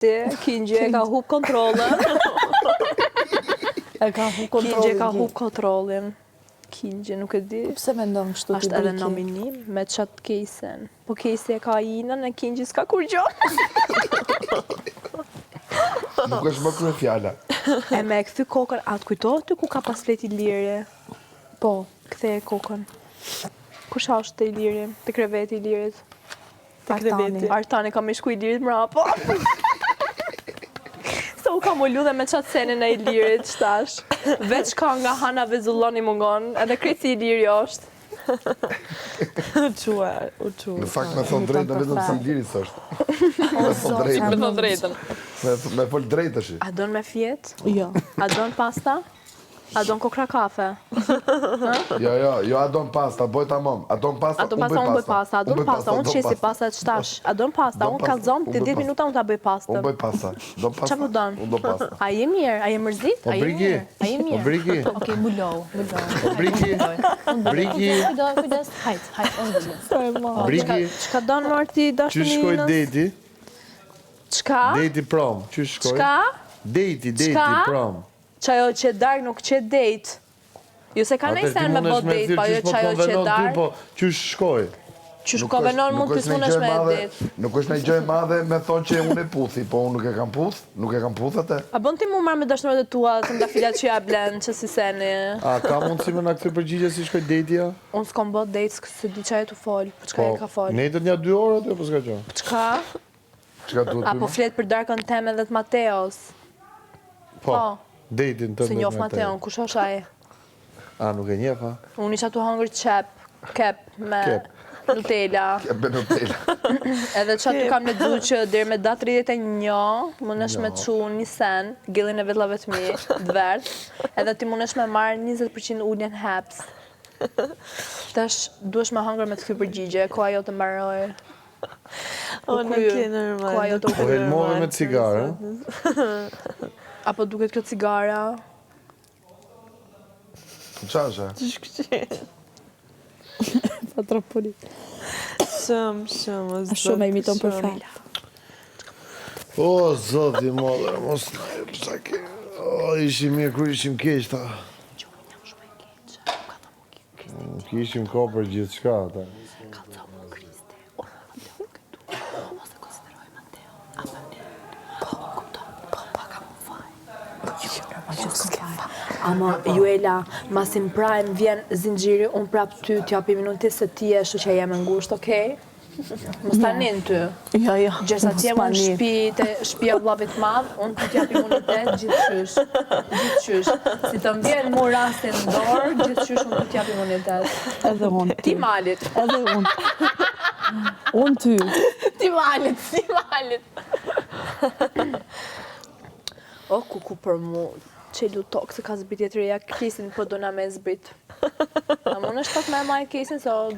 Kingi e ka hup kontrollin. E ka hup kontrollin. Kingi e ka hup kontrollin. Kingi, nuk e di. Po pse mendon kështu ti Është edhe nominim me qat Kejsin. Po Kejsi e ka Inën e Kingi s'ka kurgjo. Nuk është më kryefjala. E me e kthy kokën, a të kujtohet ty ku ka pas flet Iliri? Po. Ktheje kokën. Kush është te Iliri, te kreveti i Ilirit? Te kreveti. Artani ka me shku Ilirit mrapa. Se u kam ulu dhe me qatë senin e Ilirit qëtash. Veç ka nga Hana vezullon i mungon, edhe krejt si Iliri është. U qua, u qua. Në fakt me thonë drejtën vetëm si Iliri s'është. Me thonë drejtën. Me thonë drejtën. Me fol drejt është. A don me fjet? Jo. A don pasta? A don kokra kafe? Jo, jo, jo a don pasta, boj tamam. A don pasta, A don pasta, unë bëj pasta. A don pasta, unë qesi pasta qëtash. A don pasta, unë kallzom, ti 10 minuta unë ta bëj pastën. Unë bëj pasta. Don pasta. Qa po don? Unë do pasta. A je mirë? A je mërzit? Po A je Briki. mirë? A je Po mirë? Briki. Okej, mulow, mulow. Po Briki. Briki. Kujdes, kujdes, hajt, hajt, unë bëj. Briki. Çka don Marti Qysh dashuni shkoi Inës? date-i? Çka? Date-i prom, qysh shkoi? Çka? Date-i, date-i Çka? prom. Qajo qe dark nuk qe date. Jo se ka nej sen me bo date, pa jo qajo qe dark. Po qysh shkoi? Qysh konvenon mund ti s'munesh me date. Nuk është ndonjë gjë e madhe me thonë që unë e puthi, po unë nuk e kam puth, nuk e kam puth atë. A bën ti mu marr me dashnorët e tua trëndafilat që ja blen që si seni. A ka mundësi me na kthy përgjigje si shkoi date-ja? Unë s'kom bo date, s'e di ça je tu fol, për çka je ka fol. Po, nejtët nja dy orë aty apo s'ka gjë? Për çka? Çka duhet A po flet për darkën teme dhe të Mateos? Po. po. Date-in tënd. S'e njoh Mateon, kush është ai? A nuk e njeh a? Unë isha tu hangër qep, kep me kep. Nutella. Kep me Nutella. Edhe qaty kam lexu që deri me datë 31 mundesh me çu një sen, gelin e vetullave të mi, të verdh, edhe ti mundesh me marr 20% ulje në Hebs. Tash duhesh me hangër me të kthy përgjigje, koha jote mbaroi. O, nuk je normal. Koha jote u Po helmove me cigare. Apo duket kjo cigara? Qa është? Që shkëqe? Pa tropuli. Shumë, shumë, o zot. Shumë e imiton perfekt. O, zot i madh, mos na e psa ke. O, ishim mirë, kur ishim keq, ta. Kishim kohë për gjithçka, ta. Kallzo mu Kristi, unë me Mateo nuk e du, ose konsideroj Mateo, apo ne, po, kupton, po, pa kam unë faj. Jo, normal që s'ke faj. Ama, Juela, masi n'prime vjen zinxhiri, unë prap ty t'jap imunitet se ti je shoqja jeme e ngushtë, okej? Mos ta nin ty. Jo, jo. Gjersa ti jam në shtëpi te shtëpia e vllavit të madh, unë ty t'jap imunitet gjithqysh. Gjithqysh. Si të më vjen mu rasti në dorë, gjithqysh unë ty t'jap imunitet. Edhe unë. Ti malit. Edhe unë. Unë ty. Ti malit, ti malit. O, kuku për mu, qelu tokë se ka zbritje të reja, Kesin po dona me zbrit. A mund është pak me e majt Kesin, se o